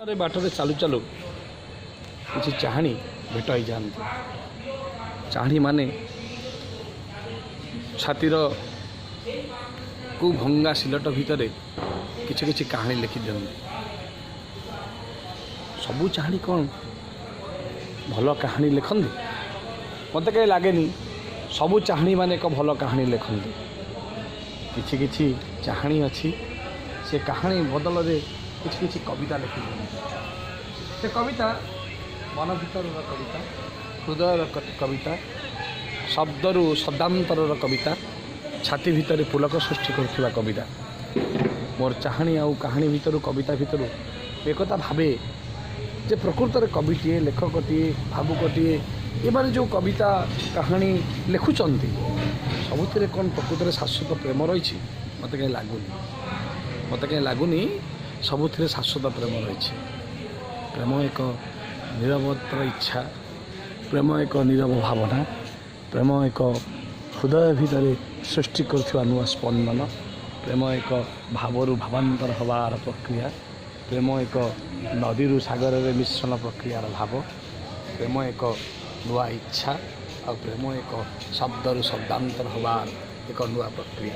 ବାଟରେ ଚାଲୁ ଚାଲୁ କିଛି ଚାହାଣୀ ଭେଟ ହେଇଯାଆନ୍ତି। ଚାହାଣୀ ମାନେ ଛାତିର କେଉଁ ଭଙ୍ଗା ସିଲଟ ଭିତରେ କିଛି କିଛି କାହାଣୀ ଲେଖିଦିଅନ୍ତି। ସବୁ ଚାହାଣୀ କ'ଣ ଭଲ କାହାଣୀ ଲେଖନ୍ତି? ମୋତେ କାହିଁ ଲାଗେନି ସବୁ ଚାହାଣୀ ମାନେ ଏକ ଭଲ କାହାଣୀ ଲେଖନ୍ତି। କିଛି କିଛି ଚାହାଣୀ ଅଛି, ସେ କାହାଣୀ ବଦଳରେ କିଛି କିଛି କବିତା ଲେଖିଦିଅନ୍ତି। ସେ କବିତା ମନ ଭିତରର କବିତା, ହୃଦୟର କବିତା, ଶବ୍ଦରୁ ଶବ୍ଦାନ୍ତରର କବିତା, ଛାତି ଭିତରେ ପୁଲକ ସୃଷ୍ଟି କରୁଥିବା କବିତା। ମୋର ଚାହାଣୀ ଆଉ କାହାଣୀ ଭିତରୁ, କବିତା ଭିତରୁ ଏକଥା ଭାବେ ଯେ ପ୍ରକୃତରେ କବିଟିଏ, ଲେଖକଟିଏ, ଭାବୁକଟିଏ, ଏମାନେ ଯେଉଁ କବିତା କାହାଣୀ ଲେଖୁଛନ୍ତି, ସବୁଥିରେ କ'ଣ ପ୍ରକୃତରେ ଶାଶ୍ୱତ ପ୍ରେମ ରହିଛି? ମୋତେ କାହିଁ ଲାଗୁନି। ମୋତେ କାହିଁ ଲାଗୁନି ସବୁଥିରେ ଶାଶ୍ୱତ ପ୍ରେମ ରହିଛି। ପ୍ରେମ ଏକ ନିରବତ୍ର ଇଚ୍ଛା, ପ୍ରେମ ଏକ ନିରବ ଭାବନା, ପ୍ରେମ ଏକ ହୃଦୟ ଭିତରେ ସୃଷ୍ଟି କରୁଥିବା ନୂଆ ସ୍ପନ୍ଦନ, ପ୍ରେମ ଏକ ଭାବରୁ ଭାବାନ୍ତର ହେବାର ପ୍ରକ୍ରିୟା, ପ୍ରେମ ଏକ ନଦୀରୁ ସାଗରରେ ମିଶ୍ରଣ ପ୍ରକ୍ରିୟାର ଭାବ, ପ୍ରେମ ଏକ ନୂଆ ଇଚ୍ଛା, ଆଉ ପ୍ରେମ ଏକ ଶବ୍ଦରୁ ଶବ୍ଦାନ୍ତର ହେବାର ଏକ ନୂଆ ପ୍ରକ୍ରିୟା।